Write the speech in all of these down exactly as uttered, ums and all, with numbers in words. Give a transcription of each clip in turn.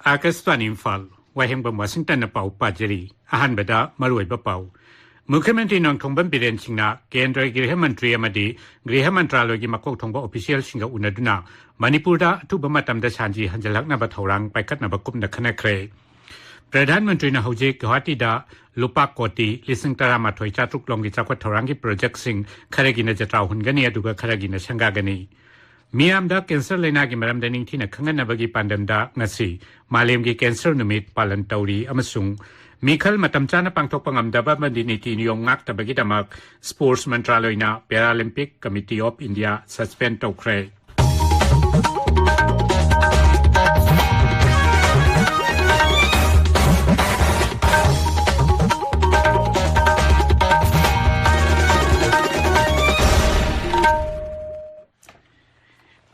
ꯑꯥꯀꯥꯁꯕꯥꯅꯤ ꯏꯝꯐꯥꯜ, ꯋꯥꯍꯦꯡꯕꯝ ꯋꯥꯁꯤꯡꯇꯟꯅ ꯄꯥꯎ ꯄꯥꯖꯔꯤ꯫ ꯑꯍꯥꯟꯕꯗ ꯃꯔꯨꯑꯣꯏꯕ ꯄꯥꯎ꯫ ꯃꯨꯈ꯭ꯌ ꯃꯟꯇ꯭ꯔꯤ ꯅꯣꯡꯊꯣꯝꯕꯝ ꯕꯤꯔꯦꯟ ꯁꯤꯡꯅ ꯀꯦꯟꯗ꯭ꯔꯒꯤ ꯒ꯭ꯔꯤꯍ ꯃꯟꯇ꯭ꯔꯤ ꯑꯃꯗꯤ ꯒ꯭ꯔꯤꯍ ꯃꯟꯇ꯭ꯔꯥꯂꯣꯏꯒꯤ ꯃꯀꯣꯛ ꯊꯣꯡꯕ ꯑꯣꯐꯤꯁꯤꯌꯦꯜꯁꯤꯡꯒ ꯎꯅꯗꯨꯅ ꯃꯅꯤꯄꯨꯔꯗ ꯑꯊꯨꯕ ꯃꯇꯝꯗ ꯁꯥꯟꯇꯤ ꯍꯟꯖꯤꯜꯂꯛꯅꯕ ꯊꯧꯔꯥꯡ ꯄꯥꯏꯈꯠꯅꯕ ꯀꯨꯞꯅ ꯈꯟꯅꯈ꯭ꯔꯦ꯫ ꯄ꯭ꯔꯙꯥꯟ ꯃꯟꯇ꯭ꯔꯤꯅ ꯍꯧꯖꯤꯛ ꯒꯨꯋꯥꯍꯥꯇꯤꯗ ꯂꯨꯄꯥ ꯀꯣꯇꯤ ꯂꯤꯁꯤꯡ ꯇꯔꯥꯃꯥꯊꯣꯏ ꯆꯥꯇ꯭ꯔꯨꯛ ꯂꯣꯝꯒꯤ ꯆꯥꯎꯈꯠ ꯊꯧꯔꯥꯡꯒꯤ ꯄ꯭ꯔꯣꯖꯦꯛꯁꯤꯡ ꯈꯔꯒꯤꯅ ꯖꯇ꯭ꯔꯥ ꯍꯨꯟꯒꯅꯤ, ꯑꯗꯨꯒ ꯈꯔꯒꯤꯅ ꯁꯪꯒꯥꯒꯅꯤ꯫ ꯃꯤꯌꯥꯝꯗ ꯀꯦꯟꯁꯔ ꯂꯩꯅꯥꯒꯤ ꯃꯔꯝꯗ ꯅꯤꯡꯊꯤꯅ ꯈꯪꯍꯟꯅꯕꯒꯤ ꯄꯥꯟꯗꯝꯗ ꯉꯁꯤ ꯃꯥꯂꯦꯝꯒꯤ ꯀꯦꯟꯁꯔ ꯅꯨꯃꯤꯠ ꯄꯥꯂꯟ ꯇꯧꯔꯤ, ꯑꯃꯁꯨꯡ ꯃꯤꯈꯜ ꯃꯇꯝ ꯆꯥꯅ ꯄꯥꯡꯊꯣꯛꯄ ꯉꯝꯗꯕ ꯑꯃꯗꯤ ꯅꯤꯇꯤ ꯅꯤꯌꯣꯝ ꯉꯥꯛꯇꯕꯒꯤꯗꯃꯛ Sports ꯃꯟꯇ꯭ꯔꯥꯂꯣꯏꯅ Paralympic Committee of India suspend ꯇꯧꯈ꯭ꯔꯦ꯫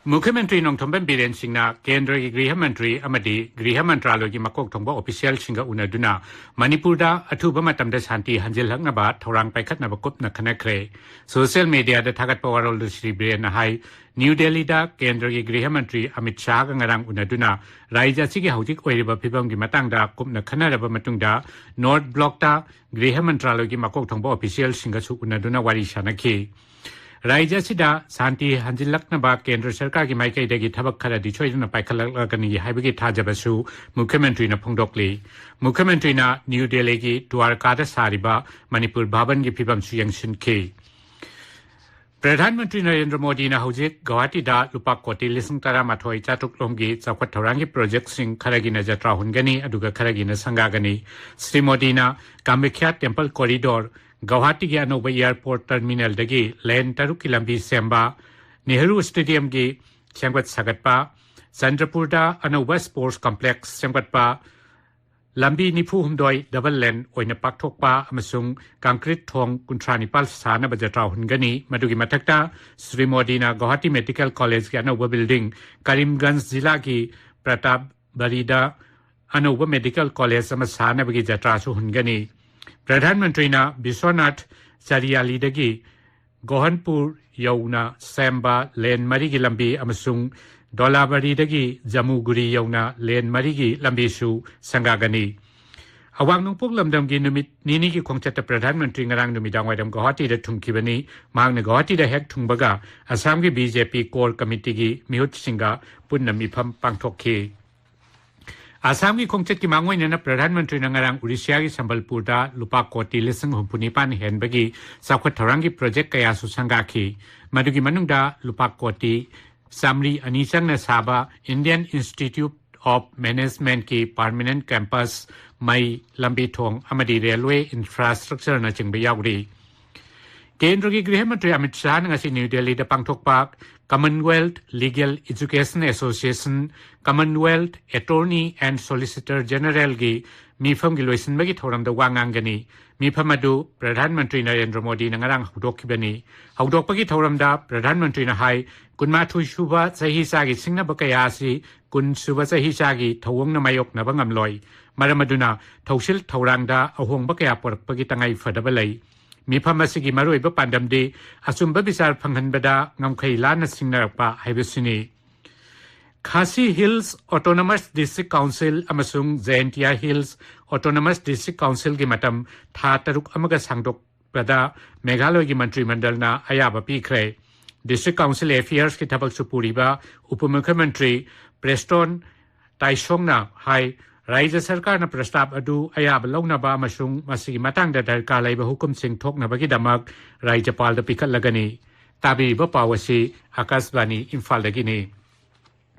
ꯃꯨꯈ꯭ꯌ ꯃꯟꯇ꯭ꯔꯤ ꯅꯣꯡꯊꯣꯝꯕꯝ ꯕꯤꯔꯦꯟ ꯁꯤꯡꯅ ꯀꯦꯟꯗ꯭ꯔꯒꯤ ꯒ꯭ꯔꯤꯍ ꯃꯟꯇ꯭ꯔꯤ ꯑꯃꯗꯤ ꯒ꯭ꯔꯤꯍ ꯃꯟꯇ꯭ꯔꯥꯂꯣꯏꯒꯤ ꯃꯀꯣꯛ ꯊꯣꯡꯕ ꯑꯣꯐꯤꯁꯤꯌꯦꯜꯁꯤꯡꯒ ꯎꯅꯗꯨꯅ ꯃꯅꯤꯄꯨꯔꯗ ꯑꯊꯨꯕ ꯃꯇꯝꯗ ꯁꯥꯟꯇꯤ ꯍꯟꯖꯤꯜꯂꯛꯅꯕ ꯊꯧꯔꯥꯡ ꯄꯥꯏꯈꯠꯅꯕ ꯀꯨꯞꯅ ꯈꯟꯅꯈ꯭ꯔꯦ꯫ ꯁꯣꯁꯤꯌꯦꯜ ꯃꯤꯗꯤꯌꯥꯗ ꯊꯥꯒꯠꯄ ꯋꯥꯔꯣꯜꯗ ꯁ꯭ꯔꯤ ꯕꯤꯔꯦꯟꯅ ꯍꯥꯏ, ꯅ꯭ꯌꯨ ꯗꯦꯜꯂꯤꯗ ꯀꯦꯟꯗ꯭ꯔꯒꯤ ꯒ꯭ꯔꯤꯍ ꯃꯟꯇ꯭ꯔꯤ ꯑꯃꯤꯠ ꯁꯥꯍꯒ ꯉꯔꯥꯡ ꯎꯅꯗꯨꯅ ꯔꯥꯖ꯭ꯌ ꯑꯁꯤꯒꯤ ꯍꯧꯖꯤꯛ ꯑꯣꯏꯔꯤꯕ ꯐꯤꯕꯝꯒꯤ ꯃꯇꯥꯡꯗ ꯀꯨꯞꯅ ꯈꯟꯅꯔꯕ ꯃꯇꯨꯡꯗ ꯅꯣꯔꯊ ꯕ꯭ꯂꯣꯛꯇ ꯒ꯭ꯔꯤꯍ ꯃꯟꯇ꯭ꯔꯥꯂꯣꯏꯒꯤ ꯃꯀꯣꯛ ꯊꯣꯡꯕ ꯑꯣꯐꯤꯁꯤꯌꯦꯜꯁꯤꯡꯒꯁꯨ ꯎꯅꯗꯨꯅ ꯋꯥꯔꯤ ꯁꯥꯟꯅꯈꯤ꯫ ꯔꯥꯖ꯭ꯌ ꯑꯁꯤꯗ ꯁꯥꯟꯇꯤ ꯍꯟꯖꯤꯜꯂꯛꯅꯕ ꯀꯦꯟꯗ꯭ꯔ ꯁꯔꯀꯥꯔꯒꯤ ꯃꯥꯏꯀꯩꯗꯒꯤ ꯊꯕꯛ ꯈꯔꯗꯤ ꯁꯣꯏꯗꯅ ꯄꯥꯏꯈꯠꯂꯛꯂꯒꯅꯤ ꯍꯥꯏꯕꯒꯤ ꯊꯥꯖꯕꯁꯨ ꯃꯨꯈ꯭ꯌ ꯃꯟꯇ꯭ꯔꯤꯅ ꯐꯣꯡꯗꯣꯛꯂꯤ꯫ ꯃꯨꯈ꯭ꯌ ꯃꯟꯇ꯭ꯔꯤꯅ ꯅ꯭ꯌꯨ ꯗꯦꯜꯂꯤꯒꯤ ꯗ꯭ꯋꯥꯔꯀꯥꯗ ꯁꯥꯔꯤꯕ ꯃꯅꯤꯄꯨꯔ ꯚꯥꯕꯟꯒꯤ ꯐꯤꯕꯝꯁꯨ ꯌꯦꯡꯁꯤꯟꯈꯤ꯫ ꯄ꯭ꯔꯙꯥꯟ ꯃꯟꯇ꯭ꯔꯤ ꯅꯔꯦꯟꯗ꯭ꯔ ꯃꯣꯗꯤꯅ ꯍꯧꯖꯤꯛ ꯒꯧꯍꯥꯇꯤꯗ ꯂꯨꯄꯥ ꯀꯣꯇꯤ ꯂꯤꯁꯤꯡ ꯇꯔꯥꯃꯥꯊꯣꯏ ꯆꯥꯇ꯭ꯔꯨꯛ ꯂꯣꯝꯒꯤ ꯆꯥꯎꯈꯠ ꯊꯧꯔꯥꯡꯒꯤ ꯄ꯭ꯔꯣꯖꯦꯛꯁꯤꯡ ꯈꯔꯒꯤꯅ ꯖꯇ꯭ꯔꯥ ꯍꯨꯟꯒꯅꯤ, ꯑꯗꯨꯒ ꯈꯔꯒꯤꯅ ꯁꯪꯒꯥꯒꯅꯤ꯫ ꯁ꯭ꯔꯤ ꯃꯣꯗꯤꯅ ꯀꯥꯃꯈ꯭ꯌꯥ ꯇꯦꯝꯄꯜ ꯀꯣꯔꯤꯗꯣꯔ, ꯒꯧꯍꯥꯇꯤꯒꯤ ꯑꯅꯧꯕ ꯑꯦꯌꯔꯄꯣꯔꯠ ꯇꯔꯃꯤꯅꯦꯜꯗꯒꯤ ꯂꯦꯟ ꯇꯔꯨꯛꯀꯤ ꯂꯝꯕꯤ ꯁꯦꯝꯕ, ꯅꯦꯍꯔꯨ ꯁ꯭ꯇꯦꯗꯤꯌꯝꯒꯤ ꯁꯦꯝꯒꯠ ꯁꯥꯒꯠꯄ, ꯆꯟꯗ꯭ꯔꯄꯨꯔꯗ ꯑꯅꯧꯕ ꯁ꯭ꯄꯣꯔꯠꯁ ꯀꯝꯄ꯭ꯂꯦꯛꯁ ꯁꯦꯝꯒꯠꯄ, ꯂꯝꯕꯤ ꯅꯤꯐꯨ ꯍꯨꯝꯗꯣꯏ ꯗꯕꯜ ꯂꯦꯟ ꯑꯣꯏꯅ ꯄꯥꯛꯊꯣꯛꯄ ꯑꯃꯁꯨꯡ ꯀꯪꯀ꯭ꯔꯤꯠ ꯊꯣꯡ ꯀꯨꯟꯊ꯭ꯔꯥ ꯅꯤꯄꯥꯜ ꯁꯥꯅꯕ ꯖꯇ꯭ꯔꯥ ꯍꯨꯟꯒꯅꯤ꯫ ꯃꯗꯨꯒꯤ ꯃꯊꯛꯇ ꯁ꯭ꯔꯤ ꯃꯣꯗꯤꯅ ꯒꯧꯍꯥꯇꯤ ꯃꯦꯗꯤꯀꯦꯜ ꯀꯣꯂꯦꯖꯀꯤ ꯑꯅꯧꯕ ꯕꯤꯜꯗꯤꯡ, ꯀꯔꯤꯝꯒꯟꯖ ꯖꯤꯂꯥꯒꯤ ꯄ꯭ꯔꯇꯥꯞꯕꯔꯤꯗ ꯑꯅꯧꯕ ꯃꯦꯗꯤꯀꯦꯜ ꯀꯣꯂꯦꯖ ꯑꯃ ꯁꯥꯅꯕꯒꯤ ꯖꯇ꯭ꯔꯥꯁꯨ ꯍꯨꯟꯒꯅꯤ꯫ ꯄ꯭ꯔꯙꯥꯟ ꯃꯟꯇ꯭ꯔꯤꯅ ꯕꯤꯁ꯭ꯋꯅꯥꯊ ꯆꯔꯤꯌꯥꯂꯤꯗꯒꯤ ꯒꯣꯍꯟꯄꯨꯔ ꯌꯧꯅ ꯁꯦꯝꯕ ꯂꯦꯟ ꯃꯔꯤꯒꯤ ꯂꯝꯕꯤ ꯑꯃꯁꯨꯡ ꯗꯣꯂꯥꯕꯥꯔꯤꯗꯒꯤ ꯖꯃꯨꯒꯨꯔꯤ ꯌꯧꯅ ꯂꯦꯟ ꯃꯔꯤꯒꯤ ꯂꯝꯕꯤꯁꯨ ꯁꯪꯒꯥꯒꯅꯤ꯫ ꯑꯋꯥꯡ ꯅꯣꯡꯄꯣꯛ ꯂꯝꯗꯝꯒꯤ ꯅꯨꯃꯤꯠ ꯅꯤꯅꯤꯒꯤ ꯈꯣꯡꯆꯠꯇ ꯄ꯭ꯔꯙꯥꯟ ꯃꯟꯇ꯭ꯔꯤ ꯉꯔꯥꯡ ꯅꯨꯃꯤꯗꯥꯡ ꯋꯥꯏꯔꯝ ꯒꯧꯍꯥꯇꯤꯗ ꯊꯨꯡꯈꯤꯕꯅꯤ꯫ ꯃꯍꯥꯛꯅ ꯒꯧꯍꯥꯇꯤꯗ ꯍꯦꯛ ꯊꯨꯡꯕꯒ ꯑꯁꯥꯝꯒꯤ ꯕꯤ ꯖꯦ ꯄꯤ ꯀꯣꯔ ꯀꯃꯤꯇꯤꯒꯤ ꯃꯤꯍꯨꯠꯁꯤꯡꯒ ꯄꯨꯟꯅ ꯃꯤꯐꯝ ꯄꯥꯡꯊꯣꯛꯈꯤ꯫ ꯑꯁꯥꯝꯒꯤ ꯈꯣꯡꯆꯠꯀꯤ ꯃꯥꯡꯑꯣꯏꯅꯅ ꯄ꯭ꯔꯙꯥꯟ ꯃꯟꯇ꯭ꯔꯤꯅ ꯉꯔꯥꯡ ꯎꯔꯤꯁꯤꯌꯥꯒꯤ ꯁꯝꯕꯜꯄꯨꯔꯗ ꯂꯨꯄꯥ ꯀꯣꯇꯤ ꯂꯤꯁꯤꯡ ꯍꯨꯝꯐꯨ ꯅꯤꯄꯥꯟ ꯍꯦꯟꯕꯒꯤ ꯆꯥꯎꯈꯠ ꯊꯧꯔꯥꯡꯒꯤ ꯄ꯭ꯔꯣꯖꯦꯛ ꯀꯌꯥꯁꯨ ꯁꯪꯒꯥꯈꯤ꯫ ꯃꯗꯨꯒꯤ ꯃꯅꯨꯡꯗ ꯂꯨꯄꯥ ꯀꯣꯇꯤ ꯆꯥꯃꯔꯤ ꯑꯅꯤ ꯆꯪꯅ ꯁꯥꯕ Indian Institute of Managementꯀꯤ permanent campus, ꯃꯩ, ꯂꯝꯕꯤ ꯊꯣꯡ ꯑꯃꯗꯤ railway infrastructureꯅꯆꯤꯡꯕ ꯌꯥꯎꯔꯤ꯫ ꯀꯦꯟꯗ꯭ꯔꯒꯤ ꯒ꯭ꯔꯤꯍ ꯃꯟꯇ꯭ꯔꯤ ꯑꯃꯤꯠ ꯁꯥꯍꯅ ꯉꯁꯤ ꯅ꯭ꯌꯨ ꯗꯦꯜꯂꯤꯗ ꯄꯥꯡꯊꯣꯛꯄ Commonwealth Legal Education Association, Commonwealth Attorney and Solicitor Generalꯒꯤ ꯃꯤꯐꯝꯒꯤ ꯂꯣꯏꯁꯤꯟꯕꯒꯤ ꯊꯧꯔꯝꯗ ꯋꯥ ꯉꯥꯡꯒꯅꯤ꯫ ꯃꯤꯐꯝ ꯑꯗꯨ ꯄ꯭ꯔꯙꯥꯟ ꯃꯟꯇ꯭ꯔꯤ ꯅꯔꯦꯟꯗ꯭ꯔ ꯃꯣꯗꯤꯅ ꯉꯔꯥꯡ ꯍꯧꯗꯣꯛꯈꯤꯕꯅꯤ꯫ ꯍꯧꯗꯣꯛꯄꯒꯤ ꯊꯧꯔꯝꯗ ꯄ꯭ꯔꯙꯥꯟ ꯃꯟꯇ꯭ꯔꯤꯅ ꯍꯥꯏ, ꯀꯨꯟꯃꯥꯊꯣꯏ ꯁꯨꯕ ꯆꯍꯤ ꯆꯥꯒꯤ ꯁꯤꯡꯅꯕ ꯀꯌꯥ ꯑꯁꯤ ꯀꯨꯟ ꯁꯨꯕ ꯆꯍꯤ ꯆꯥꯒꯤ ꯊꯧꯑꯣꯡꯅ ꯃꯥꯌꯣꯛꯅꯕ ꯉꯝꯂꯣꯏ꯫ ꯃꯔꯝ ꯑꯗꯨꯅ ꯊꯧꯁꯤꯜ ꯊꯧꯔꯥꯡꯗ ꯑꯍꯣꯡꯕ ꯀꯌꯥ ꯄꯨꯔꯛꯄꯒꯤ ꯇꯉꯥꯏ ꯐꯗꯕ ꯂꯩ꯫ ꯃꯤꯐꯝ ꯑꯁꯤꯒꯤ ꯃꯔꯨꯑꯣꯏꯕ ꯄꯥꯟꯗꯝꯗꯤ ꯑꯆꯨꯝꯕ ꯕꯤꯆꯥꯔ ꯐꯪꯍꯟꯕꯗ ꯉꯝꯈꯩ ꯂꯥꯟꯅ ꯁꯤꯡꯅꯔꯛꯄ ꯍꯥꯏꯕꯁꯤꯅꯤ꯫ ꯈꯥꯁꯤ ꯍꯤꯜꯁ ꯑꯣꯇꯣꯅꯣꯃꯁ ꯗꯤꯁꯇ꯭ꯔꯤꯛ ꯀꯥꯎꯟꯁꯤꯜ ꯑꯃꯁꯨꯡ ꯖꯌꯟꯇꯤꯌꯥ ꯍꯤꯜꯁ ꯑꯣꯇꯣꯅꯣꯃꯁ ꯗꯤꯁꯇ꯭ꯔꯤꯛ ꯀꯥꯎꯟꯁꯤꯜꯒꯤ ꯃꯇꯝ ꯊꯥ ꯇꯔꯨꯛ ꯑꯃꯒ ꯁꯥꯡꯗꯣꯛꯄꯗ ꯃꯦꯘꯥꯂꯌꯒꯤ ꯃꯟꯇ꯭ꯔꯤ ꯃꯟꯗꯜꯅ ꯑꯌꯥꯕ ꯄꯤꯈ꯭ꯔꯦ꯫ ꯗꯤꯁꯇ꯭ꯔꯤꯛ ꯀꯥꯎꯟꯁꯤꯜ ꯑꯦꯐꯤꯌꯔꯁꯀꯤ ꯊꯕꯛꯁꯨ ꯄꯨꯔꯤꯕ ꯎꯄ ꯃꯨꯈ꯭ꯌꯃꯟꯇ꯭ꯔꯤ ꯄ꯭ꯔꯦꯁꯇꯣꯟ ꯇꯥꯏꯁꯣꯡꯅ ꯍꯥꯏ, ꯔꯥꯖ꯭ꯌ ꯁꯔꯀꯥꯔꯅ ꯄ꯭ꯔꯁꯇꯥꯕ ꯑꯗꯨ ꯑꯌꯥꯕ ꯂꯧꯅꯕ ꯑꯃꯁꯨꯡ ꯃꯁꯤꯒꯤ ꯃꯇꯥꯡꯗ ꯗꯔꯀꯥꯔ ꯂꯩꯕ ꯍꯨꯀꯨꯝꯁꯤꯡ ꯊꯣꯛꯅꯕꯒꯤꯗꯃꯛ ꯔꯥꯖ꯭ꯌꯄꯥꯜꯗ ꯄꯤꯈꯠꯂꯒꯅꯤ꯫ ꯇꯥꯕꯤꯔꯤꯕ ꯄꯥꯎ ꯑꯁꯤ ꯑꯀꯥꯁꯕꯥꯅꯤ ꯏꯝꯐꯥꯜꯗꯒꯤꯅꯤ꯫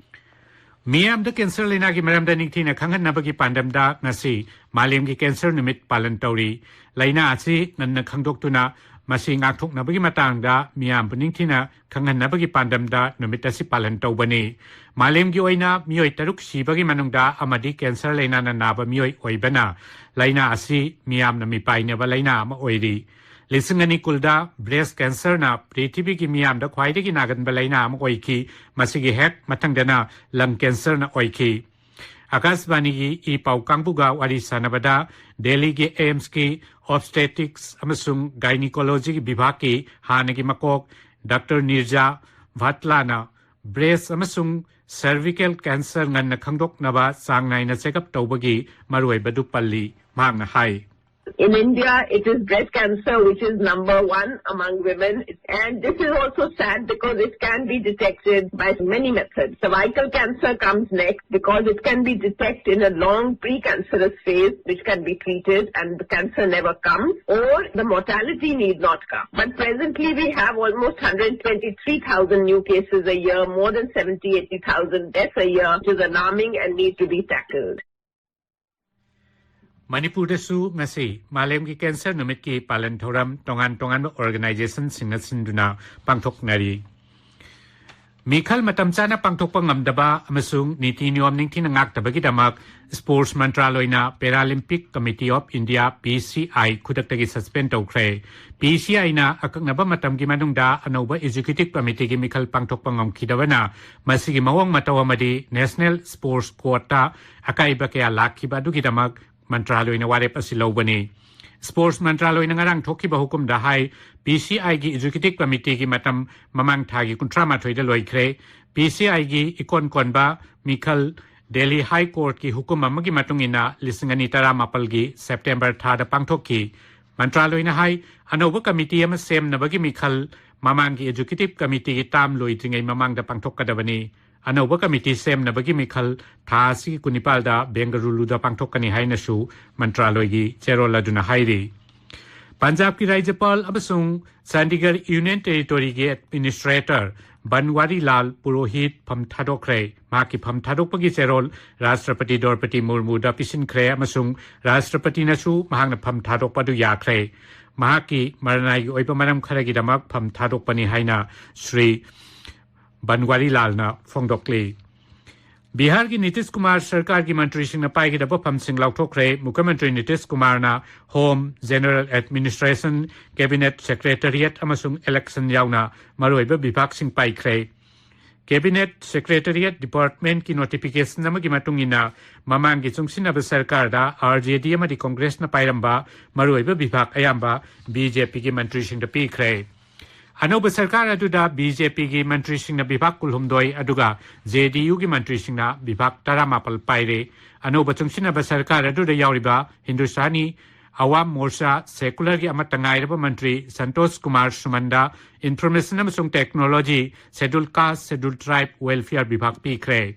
ꯃꯤꯌꯥꯝꯗ ꯀꯦꯟꯁꯔ ꯂꯥꯏꯅꯥꯒꯤ ꯃꯔꯝꯗ ꯅꯤꯡꯊꯤꯅ ꯈꯪꯍꯟꯅꯕꯒꯤ ꯄꯥꯟꯗꯝꯗ ꯉꯁꯤ ꯃꯥꯂꯦꯝꯒꯤ ꯀꯦꯟꯁꯔ ꯅꯨꯃꯤꯠ ꯄꯥꯂꯟ ꯇꯧꯔꯤ꯫ ꯂꯥꯏꯅꯥ ꯑꯁꯤ ꯉꯟꯅ ꯈꯪꯗꯣꯛꯇꯨꯅ ꯃꯁꯤ ꯉꯥꯛꯊꯣꯛꯅꯕꯒꯤ ꯃꯇꯥꯡꯗ ꯃꯤꯌꯥꯝꯕꯨ ꯅꯤꯡꯊꯤꯅ ꯈꯪꯍꯟꯅꯕꯒꯤ ꯄꯥꯟꯗꯝꯗ ꯅꯨꯃꯤꯠ ꯑꯁꯤ ꯄꯥꯂꯟ ꯇꯧꯕꯅꯤ꯫ ꯃꯥꯂꯦꯝꯒꯤ ꯑꯣꯏꯅ ꯃꯤꯑꯣꯏ ꯇꯔꯨꯛ ꯁꯤꯕꯒꯤ ꯃꯅꯨꯡꯗ ꯑꯃꯗꯤ ꯀꯦꯟꯁꯔ ꯂꯥꯏꯅꯥꯅ ꯅꯥꯕ ꯃꯤꯑꯣꯏ ꯑꯣꯏꯕꯅ ꯂꯥꯏꯅꯥ ꯑꯁꯤ ꯃꯤꯌꯥꯝꯅ ꯃꯤꯄꯥꯏꯅꯕ ꯂꯥꯏꯅꯥ ꯑꯃ ꯑꯣꯏꯔꯤ꯫ ꯂꯤꯁꯤꯡ ꯑꯅꯤ ꯀꯨꯟꯗ ꯕ꯭ꯔꯦꯁ ꯀꯦꯟꯁꯔꯅ ꯄ꯭ꯔꯤꯊꯤꯕꯤꯒꯤ ꯃꯤꯌꯥꯝꯗ ꯈ꯭ꯋꯥꯏꯗꯒꯤ ꯅꯥꯒꯟꯕ ꯂꯥꯏꯅꯥ ꯑꯃ ꯑꯣꯏꯈꯤ꯫ ꯃꯁꯤꯒꯤ ꯍꯦꯛ ꯃꯊꯪꯗꯅ ꯂꯪ ꯀꯦꯟꯁꯔꯅ ꯑꯣꯏꯈꯤ꯫ ꯑꯀꯥꯁꯕꯥꯅꯤꯒꯤ ꯏ ꯄꯥꯎ ꯀꯥꯡꯕꯨꯒ ꯋꯥꯔꯤ ꯁꯥꯟꯅꯕꯗ ꯗꯦꯜꯂꯤꯒꯤ ꯑꯦꯝꯁꯀꯤ ꯑꯣꯕꯁꯇꯦꯇꯤꯛꯁ ꯑꯃꯁꯨꯡ ꯒꯥꯏꯅꯤꯀꯣꯂꯣꯖꯤꯒꯤ ꯕꯤꯚꯥꯒꯀꯤ ꯍꯥꯟꯅꯒꯤ ꯃꯀꯣꯛ ꯗꯥꯛꯇꯔ ꯅꯤꯔꯖꯥ ꯚꯥꯠꯂꯥꯅ breast ꯑꯃꯁꯨꯡ cervical cancer ꯉꯟꯅ ꯈꯪꯗꯣꯛꯅꯕ ꯆꯥꯡ ꯅꯥꯏꯅ check up ꯇꯧꯕꯒꯤ ꯃꯔꯨꯑꯣꯏꯕꯗꯨ ꯄꯜꯂꯤ꯫ ꯃꯍꯥꯛꯅ ꯍꯥꯏ, In India, it is breast cancer which is number one among women. And this is also sad because it can be detected by many methods. Cervical cancer comes next because it can be detected in a long precancerous phase, which can be treated and the cancer never comes, or the mortality need not come. But presently, we have almost one hundred twenty-three thousand new cases a year, more than seventy, eighty thousand deaths a year, which is alarming and need to be tackled. ꯃꯅꯤꯄꯨꯔꯗꯁꯨ ꯉꯁꯤ ꯃꯥꯂꯦꯝꯒꯤ cancer ꯅꯨꯃꯤꯠꯀꯤ ꯄꯥꯂꯟ ꯊꯧꯔꯝ ꯇꯣꯉꯥꯟ ꯇꯣꯉꯥꯟꯕ organizationꯁꯤꯡꯅ ꯁꯤꯟꯗꯨꯅ ꯄꯥꯡꯊꯣꯛꯅꯔꯤ꯫ ꯃꯤꯈꯜ ꯃꯇꯝ ꯆꯥꯅ ꯄꯥꯡꯊꯣꯛꯄ ꯉꯝꯗꯕ ꯑꯃꯁꯨꯡ ꯅꯤꯇꯤ ꯅꯤꯌꯣꯝ ꯅꯤꯡꯊꯤꯅ ꯉꯥꯛꯇꯕꯒꯤꯗꯃꯛ Sports ꯃꯟꯇ꯭ꯔꯥꯂꯣꯏꯅ Paralympic Committee of India, P C I, ꯈꯨꯗꯛꯇꯒꯤ suspend ꯇꯧꯈ꯭ꯔꯦ꯫ P C Iꯅ ꯑꯀꯛꯅꯕ ꯃꯇꯝꯒꯤ ꯃꯅꯨꯡꯗ ꯑꯅꯧꯕ executive committeeꯒꯤ ꯃꯤꯈꯜ ꯄꯥꯡꯊꯣꯛꯄ ꯉꯝꯈꯤꯗꯕꯅ ꯃꯁꯤꯒꯤ ꯃꯑꯣꯡ ꯃꯇꯧ ꯑꯃꯗꯤ National Sports Codeꯇ ꯑꯀꯥꯏꯕ ꯀꯌꯥ ꯂꯥꯛꯈꯤꯕ ꯑꯗꯨꯒꯤꯗꯃꯛ ꯃꯟꯇ꯭ꯔꯥꯂꯣꯏꯅ ꯋꯥꯔꯦꯞ ꯑꯁꯤ ꯂꯧꯕꯅꯤ꯫ Sports ꯃꯟꯇ꯭ꯔꯥꯂꯣꯏꯅ ꯉꯔꯥꯡ ꯊꯣꯛꯈꯤꯕ ꯍꯨꯀꯨꯝꯗ ꯍꯥꯏ, P C Iꯒꯤ executive committeeꯒꯤ ꯃꯇꯝ ꯃꯃꯥꯡ ꯊꯥꯒꯤ ꯀꯨꯟꯊ꯭ꯔꯥ ꯃꯥꯊꯣꯏꯗ ꯂꯣꯏꯈ꯭ꯔꯦ꯫ P C Iꯒꯤ ꯏꯀꯣꯟ ꯀꯣꯟꯕ ꯃꯤꯈꯜ Delhi High Courtꯀꯤ ꯍꯨꯀꯨꯝ ꯑꯃꯒꯤ ꯃꯇꯨꯡ ꯏꯟꯅ ꯂꯤꯁꯤꯡ ꯑꯅꯤ ꯇꯔꯥꯃꯥꯄꯜꯒꯤ September ꯊꯥꯗ ꯄꯥꯡꯊꯣꯛꯈꯤ꯫ ꯃꯟꯇ꯭ꯔꯥꯂꯣꯏꯅ ꯍꯥꯏ, ꯑꯅꯧꯕ committee ꯑꯃ ꯁꯦꯝꯅꯕꯒꯤ ꯃꯤꯈꯜ ꯃꯃꯥꯡꯒꯤ executive committeeꯒꯤ term ꯂꯣꯏꯗ꯭ꯔꯤꯉꯩ ꯃꯃꯥꯡꯗ ꯄꯥꯡꯊꯣꯛꯀꯗꯕꯅꯤ꯫ ꯑꯅꯧꯕ committee ꯁꯦꯝꯅꯕꯒꯤ ꯃꯤꯈꯜ ꯊꯥ ꯑꯁꯤꯒꯤ ꯀꯨꯟꯅꯤꯄꯥꯜꯗ ꯕꯦꯡꯒꯂꯨꯔꯨꯗ ꯄꯥꯡꯊꯣꯛꯀꯅꯤ ꯍꯥꯏꯅꯁꯨ ꯃꯟꯇ꯭ꯔꯥꯂꯣꯏꯒꯤ ꯆꯦꯔꯣꯜ ꯑꯗꯨꯅ ꯍꯥꯏꯔꯤ꯫ ꯄꯟꯖꯥꯕꯀꯤ ꯔꯥꯖ꯭ꯌꯄꯥꯜ ꯑꯃꯁꯨꯡ ꯆꯥꯟꯗꯤꯒꯔ Union Territoryꯒꯤ administrator ꯕꯟꯋꯥꯔꯤ ꯂꯥꯜ ꯄꯨꯔꯣꯍꯤꯠ ꯐꯝ ꯊꯥꯗꯣꯛꯈ꯭ꯔꯦ꯫ ꯃꯍꯥꯛꯀꯤ ꯐꯝ ꯊꯥꯗꯣꯛꯄꯒꯤ ꯆꯦꯔꯣꯜ ꯔꯥꯁꯇ꯭ꯔꯄꯇꯤ ꯗ꯭ꯔꯧꯄꯗꯤ ꯃꯨꯔꯃꯨꯗ ꯄꯤꯁꯤꯟꯈ꯭ꯔꯦ ꯑꯃꯁꯨꯡ ꯔꯥꯁꯇ꯭ꯔꯄꯇꯤꯅꯁꯨ ꯃꯍꯥꯛꯅ ꯐꯝ ꯊꯥꯗꯣꯛꯄ ꯑꯗꯨ ꯌꯥꯈ꯭ꯔꯦ꯫ ꯃꯍꯥꯛꯀꯤ ꯃꯔꯅꯥꯏꯒꯤ ꯑꯣꯏꯕ ꯃꯔꯝ ꯈꯔꯒꯤꯗꯃꯛ ꯐꯝ ꯊꯥꯗꯣꯛꯄꯅꯤ ꯍꯥꯏꯅ ꯁ꯭ꯔꯤ ꯕꯟꯋꯥꯔꯤ ꯂꯥꯜꯅ ꯐꯣꯡꯗꯣꯛꯂꯤ꯫ ꯕꯤꯍꯥꯔꯒꯤ ꯅꯤꯇꯤꯁ ꯀꯨꯃꯥꯔ ꯁꯔꯀꯥꯔꯒꯤ ꯃꯟꯇ꯭ꯔꯤꯁꯤꯡꯅ ꯄꯥꯏꯒꯗꯕ ꯐꯝꯁꯤꯡ ꯂꯥꯎꯊꯣꯛꯈ꯭ꯔꯦ꯫ ꯃꯨꯈ꯭ꯌꯃꯟꯇ꯭ꯔꯤ ꯅꯤꯇꯤꯁ ꯀꯨꯃꯥꯔꯅ Home, General Administration, Cabinet Secretariat ꯑꯃꯁꯨꯡ election ꯌꯥꯎꯅ ꯃꯔꯨꯑꯣꯏꯕ ꯕꯤꯚꯥꯒꯁꯤꯡ ꯄꯥꯏꯈ꯭ꯔꯦ꯫ Cabinet Secretariat Departmentꯀꯤ notification ꯑꯃꯒꯤ ꯃꯇꯨꯡ ꯏꯟꯅ ꯃꯃꯥꯡꯒꯤ ꯆꯨꯡꯁꯤꯟꯅꯕ ꯁꯔꯀꯥꯔꯗ RJD ꯑꯃꯗꯤ ꯀꯣꯡꯒ꯭ꯔꯦꯁꯅ ꯄꯥꯏꯔꯝꯕ ꯃꯔꯨꯑꯣꯏꯕ ꯕꯤꯚꯥꯒ ꯑꯌꯥꯝꯕ BJPꯒꯤ ꯃꯟꯇ꯭ꯔꯤꯁꯤꯡꯗ ꯄꯤꯈ꯭ꯔꯦ꯫ ꯑꯅꯧꯕ ꯁꯔꯀꯥꯔ ꯑꯗꯨꯗ ꯕꯤ ꯖꯦ ꯄꯤꯒꯤ ꯃꯟꯇ꯭ꯔꯤꯁꯤꯡꯅ ꯕꯤꯚꯥꯒ ꯀꯨꯟꯍꯨꯝꯗꯣꯏ, ꯑꯗꯨꯒ ꯖꯦ ꯗꯤ ꯌꯨꯒꯤ ꯃꯟꯇ꯭ꯔꯤꯁꯤꯡꯅ ꯕꯤꯚꯥꯒ ꯇꯔꯥꯃꯥꯄꯜ ꯄꯥꯏꯔꯦ꯫ ꯑꯅꯧꯕ ꯆꯨꯡꯁꯤꯟꯅꯕ ꯁꯔꯀꯥꯔ ꯑꯗꯨꯗ ꯌꯥꯎꯔꯤꯕ ꯍꯤꯟꯗꯨꯁꯇꯥꯅꯤ ꯑꯋꯥꯝ ꯃꯣꯔꯆꯥ ꯁꯦꯀꯨꯂꯔꯒꯤ ꯑꯃꯠꯇ ꯉꯥꯏꯔꯕ ꯃꯟꯇ꯭ꯔꯤ ꯁꯟꯇꯣꯁ ꯀꯨꯃꯥꯔ ꯁꯨꯃꯟꯗ ꯏꯟꯐꯣꯔꯃꯦꯁꯟ ꯑꯃꯁꯨꯡ ꯇꯦꯛꯅꯣꯂꯣꯖꯤ, ꯁꯦꯗꯨꯜ ꯀꯥꯁ, ꯁꯦꯗꯨꯜ ꯇ꯭ꯔꯥꯏꯕ ꯋꯦꯜꯐꯤꯌꯔ ꯕꯤꯚꯥꯒ ꯄꯤꯈ꯭ꯔꯦ꯫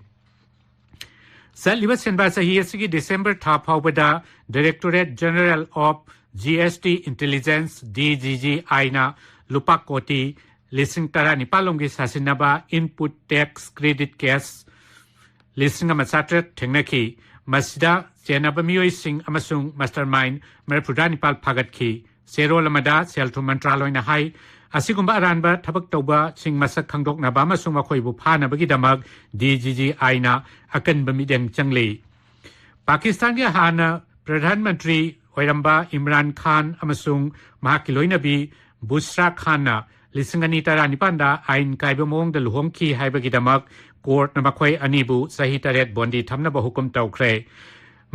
ꯆꯠꯂꯤꯕ ꯁꯦꯟꯕꯥ ꯆꯍꯤ ꯑꯁꯤꯒꯤ ꯗꯤꯁꯦꯝꯕꯔ ꯊꯥ ꯐꯥꯎꯕꯗ Directorate General of G S T Intelligence, D G G I ꯅ ꯂꯨꯄꯥ ꯀꯣꯇꯤ ꯂꯤꯁꯤꯡ ꯇꯔꯥꯅꯤꯄꯥꯜ ꯂꯣꯝꯒꯤ ꯁꯥꯁꯤꯟꯅꯕ input tax credit case ꯂꯤꯁꯤꯡ ꯑꯃ ꯆꯥꯇ꯭ꯔꯦꯠ ꯊꯦꯡꯅꯈꯤ꯫ ꯃꯁꯤꯗ ꯆꯦꯟꯅꯕ ꯃꯤꯑꯣꯏꯁꯤꯡ ꯑꯃꯁꯨꯡ mastermind ꯃꯔꯤꯐꯨꯇꯔꯥꯅꯤꯄꯥꯜ ꯐꯥꯒꯠꯈꯤ꯫ ꯆꯦꯔꯣꯜ ꯑꯃꯗ ꯁꯦꯜ ꯊꯨꯝ ꯃꯟꯇ꯭ꯔꯥꯂꯣꯏꯅ ꯍꯥꯏ, ꯑꯁꯤꯒꯨꯝꯕ ꯑꯔꯥꯟꯕ ꯊꯕꯛ ꯇꯧꯕꯁꯤꯡ ꯃꯁꯛ ꯈꯪꯗꯣꯛꯅꯕ ꯑꯃꯁꯨꯡ ꯃꯈꯣꯏꯕꯨ ꯐꯥꯅꯕꯒꯤꯗꯃꯛ D G G I ꯅ ꯑꯀꯟꯕ ꯃꯤꯠꯌꯦꯡ ꯆꯪꯂꯤ꯫ ꯄꯥꯀꯤꯁꯇꯥꯟꯒꯤ ꯍꯥꯟꯅ ꯄ꯭ꯔꯙꯥꯟ ꯃꯟꯇ꯭ꯔꯤ ꯑꯣꯏꯔꯝꯕ ꯏꯝꯔꯥꯟ ꯈꯥꯟ ꯑꯃꯁꯨꯡ ꯃꯍꯥꯛꯀꯤ ꯂꯣꯏꯅꯕꯤ ꯕꯨꯁ꯭ꯔꯥ ꯈꯥꯟꯅ ꯂꯤꯁꯤꯡ ꯑꯅꯤ ꯇꯔꯥꯅꯤꯄꯥꯟꯗ ꯑꯥꯏꯟ ꯀꯥꯏꯕ ꯃꯑꯣꯡꯗ ꯂꯨꯍꯣꯡꯈꯤ ꯍꯥꯏꯕꯒꯤꯗꯃꯛ ꯀꯣꯔꯠꯅ ꯃꯈꯣꯏ ꯑꯅꯤꯕꯨ ꯆꯍꯤ ꯇꯔꯦꯠ ꯕꯣꯟꯗꯤ ꯊꯝꯅꯕ ꯍꯨꯀꯨꯝ ꯇꯧꯈ꯭ꯔꯦ꯫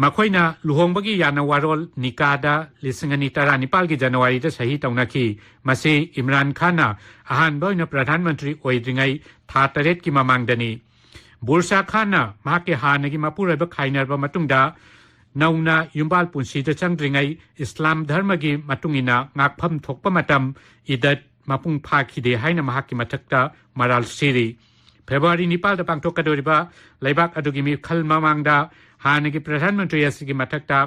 ꯃꯈꯣꯏꯅ ꯂꯨꯍꯣꯡꯕꯒꯤ ꯌꯥꯅ ꯋꯥꯔꯣꯜ ꯅꯤꯀꯥꯗ ꯂꯤꯁꯤꯡ ꯑꯅꯤ ꯇꯔꯥꯅꯤꯄꯥꯜꯒꯤ ꯖꯅꯋꯥꯔꯤꯗ ꯁꯍꯤ ꯇꯧꯅꯈꯤ꯫ ꯃꯁꯤ ꯏꯝꯔꯥꯟ ꯈꯥꯟꯅ ꯑꯍꯥꯟꯕ ꯑꯣꯏꯅ ꯄ꯭ꯔꯙꯥꯟ ꯃꯟꯇ꯭ꯔꯤ ꯑꯣꯏꯗ꯭ꯔꯤꯉꯩ ꯊꯥ ꯇꯔꯦꯠꯀꯤ ꯃꯃꯥꯡꯗꯅꯤ꯫ ꯕꯨꯔꯁꯥ ꯈꯥꯟꯅ ꯃꯍꯥꯛꯀꯤ ꯍꯥꯟꯅꯒꯤ ꯃꯄꯨꯔꯣꯏꯕ ꯈꯥꯏꯅꯔꯕ ꯃꯇꯨꯡꯗ ꯅꯧꯅ ꯌꯨꯝꯕꯥꯜ ꯄꯨꯟꯁꯤꯗ ꯆꯪꯗ꯭ꯔꯤꯉꯩ ꯏꯁꯂꯥꯝ ꯙꯔꯃꯒꯤ ꯃꯇꯨꯡ ꯏꯟꯅ ꯉꯥꯛꯐꯝ ꯊꯣꯛꯄ ꯃꯇꯝ ꯏꯗꯠ ꯃꯄꯨꯡ ꯐꯥꯈꯤꯗꯦ ꯍꯥꯏꯅ ꯃꯍꯥꯛꯀꯤ ꯃꯊꯛꯇ ꯃꯔꯥꯜ ꯁꯤꯔꯤ꯫ ꯐꯦꯕ꯭ꯔꯨꯋꯥꯔꯤ ꯅꯤꯄꯥꯜꯗ ꯄꯥꯡꯊꯣꯛꯀꯗꯧꯔꯤꯕ ꯂꯩꯕꯥꯛ ꯑꯗꯨꯒꯤ ꯃꯤꯈꯜ ꯃꯃꯥꯡꯗ ꯍꯥꯟꯅꯒꯤ ꯄ꯭ꯔꯙꯥꯟ ꯃꯟꯇ꯭ꯔꯤ ꯑꯁꯤꯒꯤ ꯃꯊꯛꯇ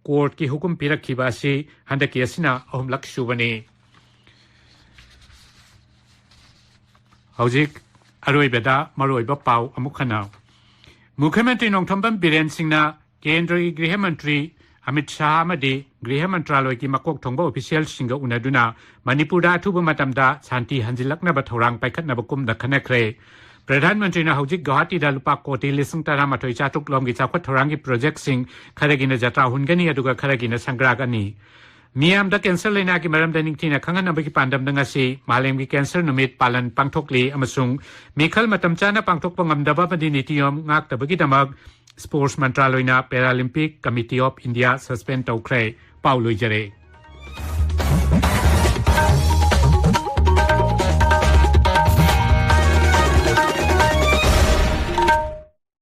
ꯀꯣꯔꯠꯀꯤ ꯍꯨꯀꯨꯝ ꯄꯤꯔꯛꯈꯤꯕ ꯑꯁꯤ ꯍꯟꯗꯛꯀꯤ ꯑꯁꯤꯅ ꯑꯍꯨꯝꯂꯛ ꯁꯨꯕꯅꯤ꯫ ꯍꯧꯖꯤꯛ ꯑꯔꯣꯏꯕꯗ ꯃꯔꯨꯑꯣꯏꯕ ꯄꯥꯎ ꯑꯃꯨꯛ ꯍꯟꯅ꯫ ꯃꯨꯈ꯭ꯌ ꯃꯟꯇ꯭ꯔꯤ ꯅꯣꯡꯊꯣꯝꯕꯝ ꯕꯤꯔꯦꯟ ꯁꯤꯡꯅ ꯀꯦꯟꯗ꯭ꯔꯒꯤ ꯒ꯭ꯔꯤꯍ ꯃꯟꯇ꯭ꯔꯤ ꯑꯃꯤꯠ ꯁꯥꯍ ꯑꯃꯗꯤ ꯒ꯭ꯔꯤꯍ ꯃꯟꯇ꯭ꯔꯥꯂꯣꯏꯒꯤ ꯃꯀꯣꯛ ꯊꯣꯡꯕ ꯑꯣꯐꯤꯁꯤꯌꯦꯜꯁꯤꯡꯒ ꯎꯅꯗꯨꯅ ꯃꯅꯤꯄꯨꯔꯗ ꯑꯊꯨꯕ ꯃꯇꯝꯗ ꯁꯥꯟꯇꯤ ꯍꯟꯖꯤꯜꯂꯛꯅꯕ ꯊꯧꯔꯥꯡ ꯄꯥꯏꯈꯠꯅꯕ ꯀꯨꯝꯅ ꯈꯟꯅꯈ꯭ꯔꯦ꯫ ꯄ꯭ꯔꯙꯥꯟ ꯃꯟꯇ꯭ꯔꯤꯅ ꯍꯧꯖꯤꯛ ꯒꯧꯍꯥꯇꯤꯗ ꯂꯨꯄꯥ ꯀꯣꯇꯤ ꯂꯤꯁꯤꯡ ꯇꯔꯥꯃꯥꯊꯣꯏ ꯆꯥꯇ꯭ꯔꯨꯛ ꯂꯣꯝꯒꯤ ꯆꯥꯎꯈꯠ ꯊꯧꯔꯥꯡꯒꯤ ꯄ꯭ꯔꯣꯖꯦꯛꯁꯤꯡ ꯈꯔꯒꯤꯅ ꯖꯇ꯭ꯔꯥ ꯍꯨꯟꯒꯅꯤ, ꯑꯗꯨꯒ ꯈꯔꯒꯤꯅ ꯁꯪꯒ꯭ꯔꯥꯒꯅꯤ꯫ ꯃꯤꯌꯥꯝꯗ ꯀꯦꯟꯁꯔ ꯂꯩꯅꯥꯒꯤ ꯃꯔꯝꯗ ꯅꯤꯡꯊꯤꯅ ꯈꯪꯍꯟꯅꯕꯒꯤ ꯄꯥꯟꯗꯝꯗ ꯉꯁꯤ ꯃꯥꯂꯦꯝꯒꯤ ꯀꯦꯟꯁꯔ ꯅꯨꯃꯤꯠ ꯄꯥꯂꯟ ꯄꯥꯡꯊꯣꯛꯂꯤ ꯑꯃꯁꯨꯡ ꯃꯤꯈꯜ ꯃꯇꯝ ꯆꯥꯅ ꯄꯥꯡꯊꯣꯛꯄ ꯉꯝꯗꯕ ꯑꯃꯗꯤ ꯅꯤꯇꯤ ꯅꯤꯌꯣꯝ ꯉꯥꯛꯇꯕꯒꯤꯗꯃꯛ sports ꯃꯟꯇ꯭ꯔꯥꯂꯣꯏꯅ Paralympic Committee of India suspend ꯇꯧꯈ꯭ꯔꯦ꯫ ꯄꯥꯎ ꯂꯣꯏꯖꯔꯦ꯫